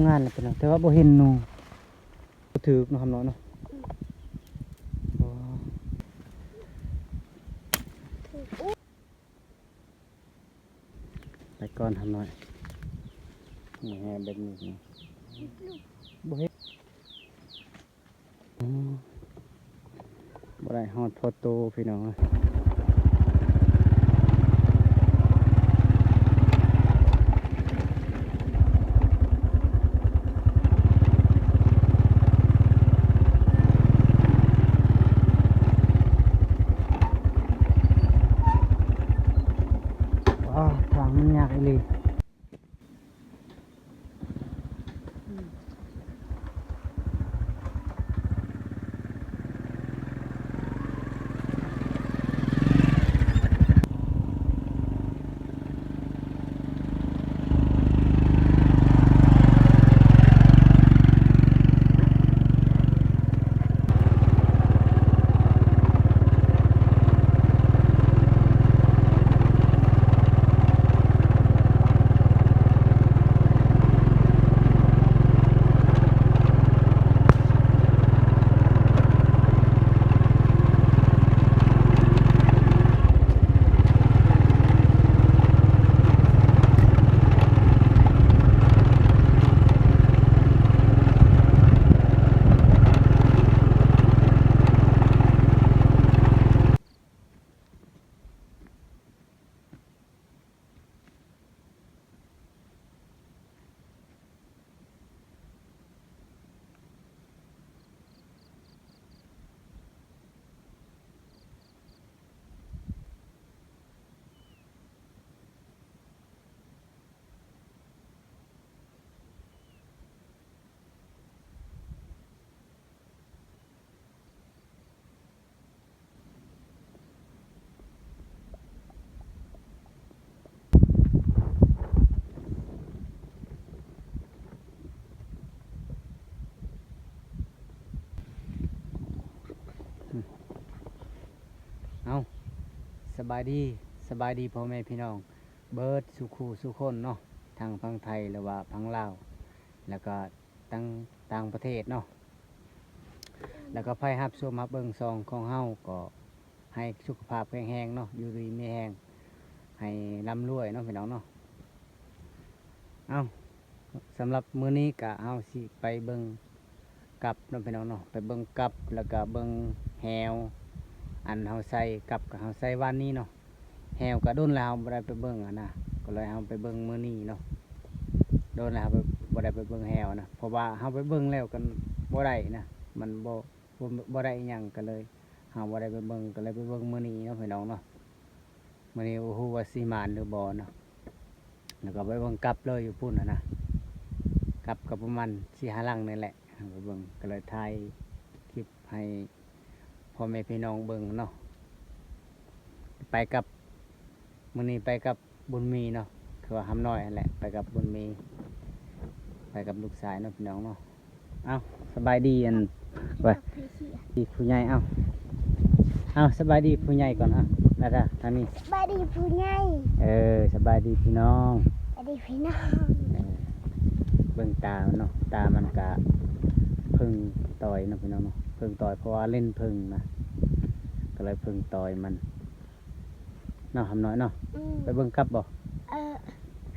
ງານແລ້ວ ແຕ່ວ່າບໍ່ເຫັນໜູ ບໍ່ຖືກເນາະ ຄຳນ້ອຍເນາະ. ໄປກ່ອນ ຄຳນ້ອຍ ນີ້ແຮງແບບນີ້ ບໍ່ເຫັນ. ອືມ ບໍ່ໄດ້ຮອດພໍໂຕ ພີ່ນ້ອງເອີຍ. ວ້າວ ທາງມັນຍາກອີ່ຫຼີ. ເອົ້າ ສະບາຍດີ ສະບາຍດີພໍ່ແມ່ພີ່ນ້ອງເບິດສູ່ຄູ່ສູ່ຄົນເນາະ ທັງຝັ່ງໄທ ຫຼືວ່າຝັ່ງລາວ ແລ້ວກໍ ຕ່າງ ຕ່າງປະເທດເນາະ ແລ້ວກໍໃຜຮັບຊົມຮັບເບິ່ງຊ່ອງຂອງເຮົາ ກໍໃຫ້ສຸຂະພາບແຂງແຮງເນາະ ຢູ່ດີມີແຮງ ໃຫ້ລ່ຳລວຍເນາະ ພີ່ນ້ອງເນາະ. ເອົ້າ ສຳລັບມື້ນີ້ກະເຮົາຊິໄປເບິ່ງກັບເນາະ ພີ່ນ້ອງເນາະ ໄປເບິ່ງກັບ ແລ້ວກະເບິ່ງແຮວ ອັນເຮົາໃສ່ກັບ ກະເຮົາໃສ່ວານນີ້ເນາະ. ແຮວກະດົນແລ້ວເຮົາບໍ່ໄດ້ໄປເບິ່ງຫັ້ນນະ ກໍເລີຍເຮົາໄປເບິ່ງມື້ນີ້ເນາະ. ດົນແລ້ວເຮົາບໍ່ໄດ້ໄປເບິ່ງແຮວນະ ເພາະວ່າເຮົາໄປເບິ່ງແລ້ວກໍບໍ່ໄດ້ນະ ມັນບໍ່ ບໍ່ ບໍ່ໄດ້ອີ່ຫຍັງ ກໍເລີຍເຮົາບໍ່ໄດ້ໄປເບິ່ງ ກໍເລີຍໄປເບິ່ງມື້ນີ້ເນາະ ພີ່ນ້ອງເນາະ. ມື້ນີ້ບໍ່ຮູ້ວ່າຊິໝານຫຼືບໍ່ເນາະ. ແລ້ວກໍໄປເບິ່ງກັບເລີຍຢູ່ພຸ້ນຫັ້ນນະ ກັບກໍປະມານສີ່ຫ້າຫຼັງນີ້ແຫຼະ ເຮົາໄປເບິ່ງ ກໍເລີຍຖ່າຍຄລິບໃຫ້ພໍ່ແມ່ພີ່ນ້ອງເບິ່ງເນາະ. ໄປກັບ ມື້ນີ້ໄປກັບບຸນມີເນາະ ຄືວ່າຄຳນ້ອຍຫັ້ນແຫຼະ ໄປກັບບຸນມີ ໄປກັບລູກຊາຍເນາະ ພີ່ນ້ອງເນາະ. ເອົ້າ ສະບາຍດີ ອັນ ວ່າ ດີຜູ້ໃຫຍ່ ເອົ້າ ເອົ້າ ສະບາຍດີຜູ້ໃຫຍ່ກ່ອນ ເອົ້າ ລາດາ ທາງນີ້ ສະບາຍດີຜູ້ໃຫຍ່ ເອີ ສະບາຍດີພີ່ນ້ອງ ສະບາຍດີພີ່ນ້ອງ ເອີ ເບິ່ງຕາມັນເນາະ ຕາມັນກະເຜິ້ງຕ່ອຍເນາະ ພີ່ນ້ອງເນາະ ເຜິ້ງຕ່ອຍ ເພາະວ່າຫຼິ້ນເຜິ້ງນະ ກໍເລີຍເຜິ້ງຕ່ອຍມັນ ເນາະ ຄຳນ້ອຍເນາະ ອືມ ໄປເບິ່ງກັບບໍ່? ເອີ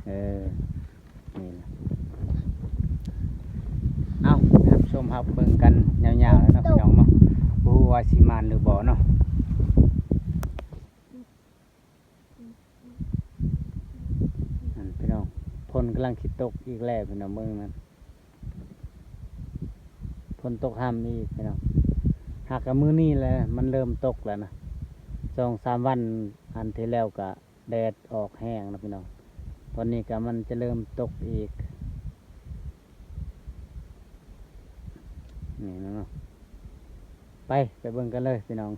ເອີ ນີ້ລະ ເອົ້າ ຮັບຊົມຮັບເບິ່ງກັນຍາວໆເລີຍເນາະ ພີ່ນ້ອງເນາະ ບໍ່ຮູ້ວ່າຊິໝານຫຼືບໍ່ເນາະ. ນັ້ນ ພີ່ນ້ອງ ຝົນກຳລັງຊິຕົກອີກແລ້ວ ພີ່ນ້ອງ ເບິ່ງນັ້ນ ຝົນຕົກຫ້ຳອີກ ພີ່ນ້ອງ ຫາກະມື້ນີ້ແຫຼະ ມັນເລີ່ມຕົກແລ້ວນະ ສອງສາມວັນອັນທີ່ແລ້ວກະແດດອອກແຮງນະ ພີ່ນ້ອງ ຕອນນີ້ກະມັນຈະເລີ່ມຕົກອີກ ນີ້ນະເນາະ ໄປ ໄປເບິ່ງກັນເລີຍ ພີ່ນ້ອງ.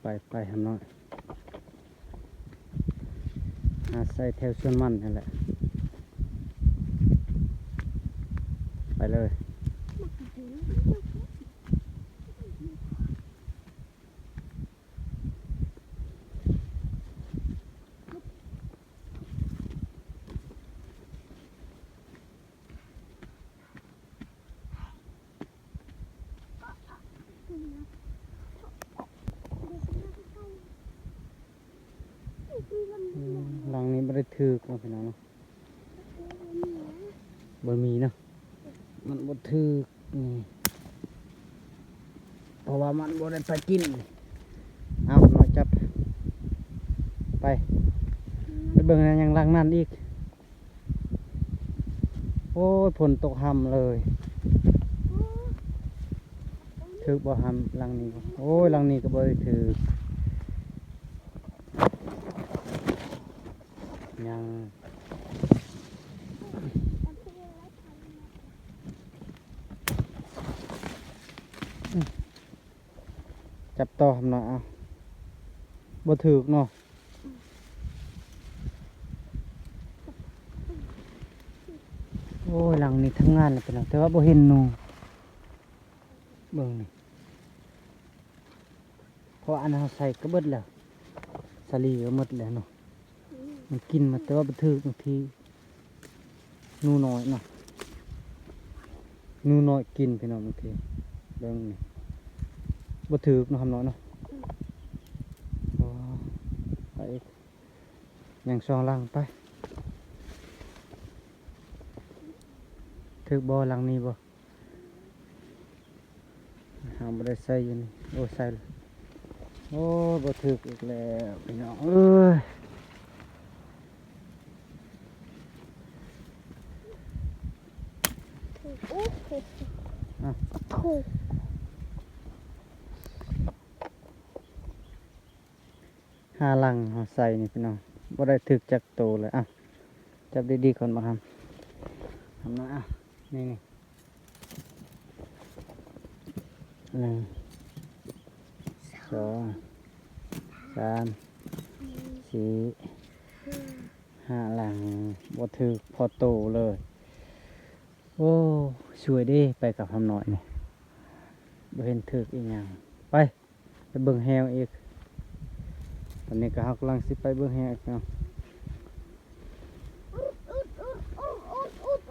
ໄປ ໄປ ຫຳນ້ອຍ ຫາໃສ່ແຖວສວນມັນຫັ້ນແຫຼະ ໄປເລີຍ. ອືມ ຫຼັງນີ້ບໍ່ໄດ້ຖືກເນາະ ພີ່ນ້ອງເນາະ ບໍ່ມີເນາະ ມັນບໍ່ຖືກ ນີ້ ເພາະວ່າມັນບໍ່ໄດ້ໄປກິນ. ເອົາ ນ້ອຍຈັບ ໄປ ໄປເບິ່ງຫຍັງຫຼັງນັ້ນອີກ. ໂອ້ຍ ຝົນຕົກຮຳເລີຍ ຖືກບໍ່ ຫຳຫຼັງນີ້ບໍ່? ໂອ້ຍ ຫຼັງນີ້ກໍບໍ່ໄດ້ຖືກ ຍັງ ຈັບຕໍ່ ຫຳນ້ອຍ ເອົາ ບໍ່ຖືກເນາະ. ໂອ້ຍ ຫຼັງນີ້ທຳງານແລ້ວ ພີ່ນ້ອງ ແຕ່ວ່າບໍ່ເຫັນໜູ ເບິ່ງນີ້ ເພາະອັນເຮົາໃສ່ກໍເບິດແລ້ວ ສາລີກໍໝົດແລ້ວເນາະ ມັນກິນມາ ແຕ່ວ່າບໍ່ຖືກ ບາງທີ ໜູນ້ອຍເນາະ ໜູນ້ອຍກິນ ພີ່ນ້ອງ ບາງທີ ເບິ່ງນີ້ ບໍ່ຖືກເນາະ ຫຳນ້ອຍເນາະ. ໂອ້ ໄປອີກ ຍັງສອງຫຼັງ ໄປ ຖືກບໍ່ ຫຼັງນີ້ບໍ່? ເຮົາບໍ່ໄດ້ໃສ່ຢູ່ນີ້ ໂອ້ ໃສ່ ໂອ້ ບໍ່ຖືກອີກແລ້ວ ພີ່ນ້ອງເອີຍ. ອ່ະ ຖືກ ຫ້າຫຼັງເຮົາໃສ່ນີ້ ພີ່ນ້ອງ ບໍ່ໄດ້ຖືກຈັກໂຕເລີຍ. ເອົ້າ ຈັບດີໆກ່ອນ ບັກຫຳ ຫຳນ້ອຍ ອ່ະ ນີ້ໆ ໜຶ່ງ ສອງ ສາມ ສີ່ ຫ້າຫຼັງ ບໍ່ຖືກພໍໂຕເລີຍ. ໂອ້ ຊ່ວຍເດ້ ໄປກັບຫຳນ້ອຍນີ້ ບໍ່ເຫັນຖືກອີ່ຫຍັງ. ໄປ ໄປເບິ່ງແຮ້ວອີກ. ຕອນນີ້ກໍເຮົາກຳລັງຊິໄປເບິ່ງແຮ້ວອີກເນາະ.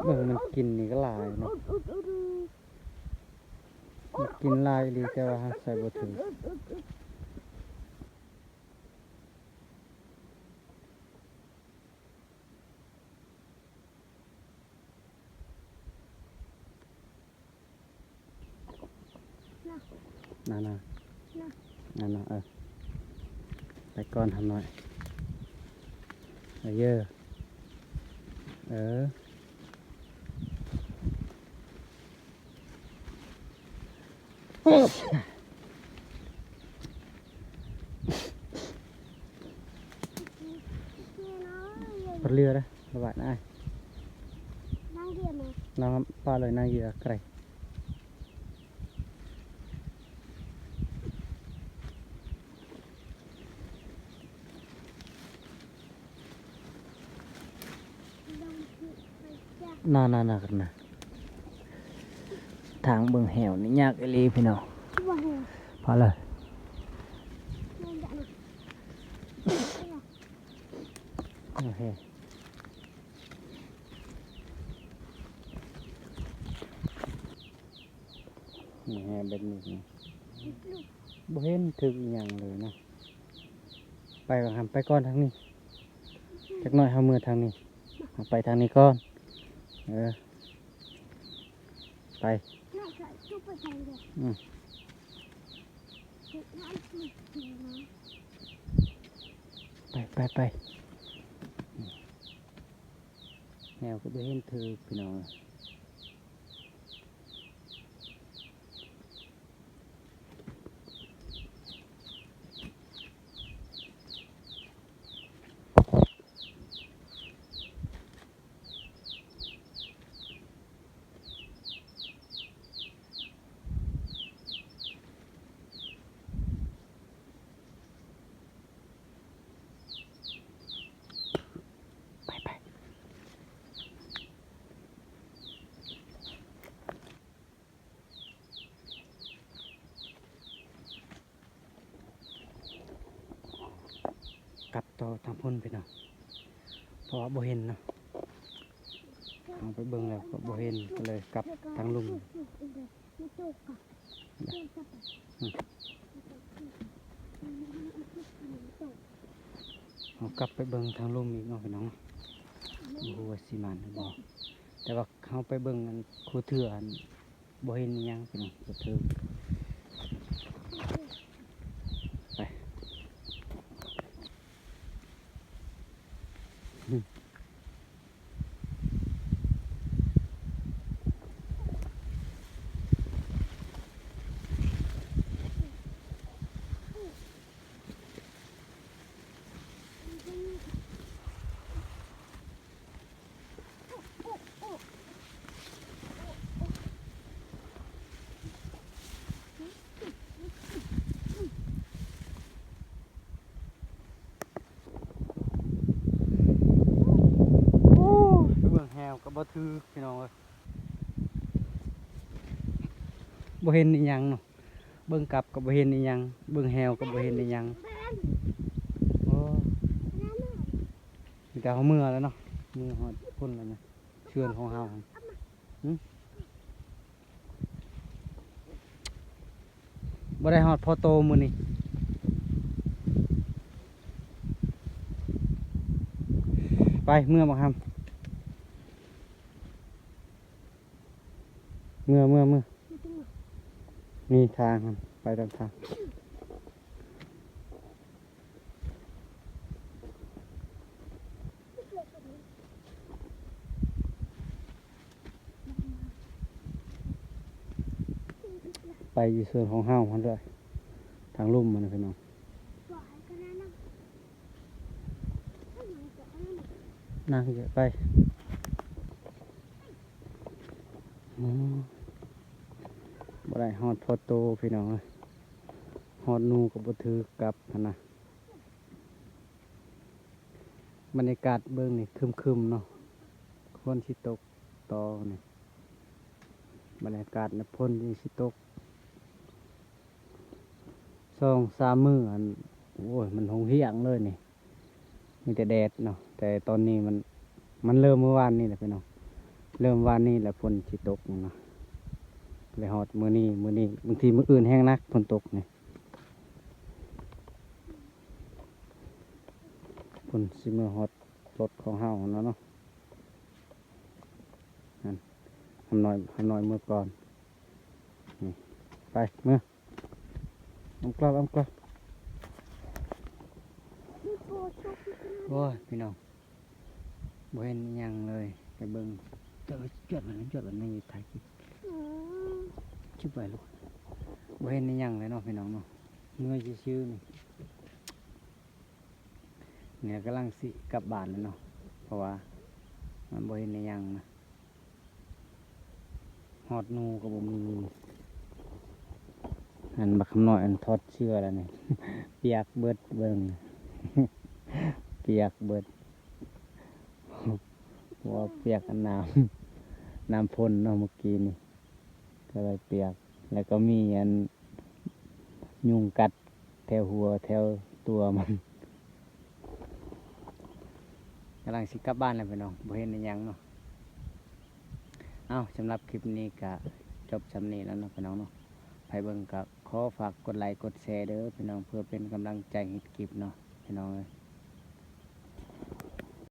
ເບິ່ງມັນກິນນີ້ກໍຫຼາຍເນາະ. ມັນກິນຫຼາຍອີ່ຫຼີ ແຕ່ວ່າເຮົາໃສ່ບໍ່ຖືກ. ນະ ນະ ນະ ນະ ເອີ ໄປກ່ອນຫຳນ້ອຍ ເອີ ເອີ. ເຮືອເດ້ ລະບາດນາຍ ນາງເຫຼືອແມ່ ນາງປາເລີຍ ນາງເຫຼືອໄກ. ນາ ນາ ນາ ນາ ທາງເບິ່ງແຮ້ວນີ້ຍາກອີ່ຫຼີພີ່ນ້ອງ. ພໍແລ້ວ ໂອເຄ. ນີ້ແຮ່ແບບນີ້ນະ ບໍ່ເຫັນຖືກອີ່ຫຍັງເລີຍນະ. ໄປວ່າຫັ້ນ ໄປກ່ອນທາງນີ້ ຈັກໜ້ອຍເຮົາເມືອທາງນີ້ ເຮົາໄປທາງນີ້ກ່ອນ. ເອີ ໄປ ອືມ ໄປ ໄປ ໄປ. ແນວກໍບໍ່ເຫັນຖືກພີ່ນ້ອງ. ເ ຕໍ່ທາງພຸ້ນພີ່ນ້ອງ ເພາະວ່າບໍ່ເຫັນເນາະ ເຮົາໄປເບິ່ງແລ້ວກໍບໍ່ເຫັນ ກໍເລີຍກັບທາງລຸ່ມ. ເຮົາກັບໄປເບິ່ງທາງລຸ່ມອີກເນາະພີ່ນ້ອງ ບໍ່ຮູ້ວ່າຊິໝານຫຼືບໍ່ ແຕ່ວ່າເຮົາໄປເບິ່ງອັນຄູ່ເທື່ອຫັ້ນ ບໍ່ເຫັນອີ່ຫຍັງພີ່ນ້ອງ ບໍ່ຖືກ ໄປ. ໂອ້ຍ ໄປເບິ່ງແຮວກໍບໍ່ຖືກພີ່ນ້ອງເອີຍ ບໍ່ເຫັນອີ່ຫຍັງເນາະ ເບິ່ງກັບກໍບໍ່ເຫັນອີ່ຫຍັງ ເບິ່ງແຮວກໍບໍ່ເຫັນອີ່ຫຍັງ ໂອ້ ມີແຕ່ເຮົາເມືອແລ້ວເນາະ ເມືອຮອດພຸ້ນແລ້ວນະ ເຮືອນຂອງເຮົາຫັ້ນ ຫຶ ບໍ່ໄດ້ຮອດພໍໂຕມື້ນີ້ ໄປ ເມືອບັກຫຳ ເມືອ ເມືອ ເມືອ ນີ້ທາງຫັ້ນ ໄປຕາມທາງ. ໄປຢູ່ສວນຂອງເຮົາຫັ້ນເດີ ທາງລຸ່ມຫັ້ນນະພີ່ນ້ອງ ນາງເຍາະໄປ ອືມ ບໍ່ໄດ້ຮອດພໍໂຕພີ່ນ້ອງເອີຍ ຮອດໜູກໍບໍ່ຖືກກັບຫັ້ນນະ. ບັນຍາກາດເບິ່ງນີ້ຄຶ້ມໆເນາະ ຝົນຊິຕົກຕໍ່ນີ້ ບັນຍາກາດນີ້ຝົນຍັງຊິຕົກສອງສາມມື້ ອັນ ໂອ້ຍ ມັນຫົງຫ້ຽງເລີຍນີ້ ມີແຕ່ແດດເນາະ ແຕ່ຕອນນີ້ມັນ ມັນເລີ່ມມື້ວານນີ້ແຫຼະພີ່ນ້ອງ ເລີ່ມວານນີ້ແຫຼະຝົນຊິຕົກນີ້ເນາະ ແລະຮອດມື້ນີ້ ມື້ນີ້ ບາງທີມື້ອື່ນແຮງໜັກຝົນຕົກນີ້. ພຸ້ນ ຊິເມືອຮອດລົດຂອງເຮົາຫັ້ນແລ້ວເນາະ ຫັ້ນ ຫຳນ້ອຍ ຫຳນ້ອຍເມືອກ່ອນ ນີ້ ໄປ ເມືອ ອ້ອມກອບ ອ້ອມກອບ ໂອ້ຍ ພີ່ນ້ອງ ບໍ່ເຫັນອີ່ຫຍັງເລີຍ ໄປເບິ່ງ ຈອດໄວ້ ຈອດໄວ້ ຈອດໄວ້ ໃນຖ່າຍຄລິບ ອືມ ເກັບໄວ້ລູກ ບໍ່ເຫັນອີ່ຫຍັງເລີຍເນາະ ພີ່ນ້ອງເນາະ ເມື່ອຍຊື່ໆນີ້ ນີ້ກຳລັງຊິກັບບ້ານແລ້ວເນາະ ເພາະວ່າມັນບໍ່ເຫັນອີ່ຫຍັງນະ ຮອດໜູກໍບໍ່ມີ ອັນບັກຄຳນ້ອຍ ອັນຖອດເສື້ອແລ້ວນີ້ ປຽກເບິດ ເບິ່ງ ປຽກເບິດ ເພາະວ່າປຽກ ອັນ ນ້ຳ ນ້ຳຝົນເນາະ ມື້ກີ້ນີ້ ກໍເລີຍປຽກ ແລ້ວກໍມີ ອັນ ຍຸງກັດແຖວຫົວແຖວຕົວມັນ ກຳລັງຊິກັບບ້ານແລ້ວພີ່ນ້ອງ ບໍ່ເຫັນອີ່ຫຍັງເນາະ. ເອົ້າ ສຳລັບຄລິບນີ້ກະຈົບຊ່ຳນີ້ແລ້ວເນາະ ພີ່ນ້ອງເນາະ ໃຜເບິ່ງກະຂໍຝາກກົດໄລກົດແຊເດີພີ່ນ້ອງ ເພື່ອເປັນກຳລັງໃຈເຮັດຄລິບເນາະ ພີ່ນ້ອງເອີຍ.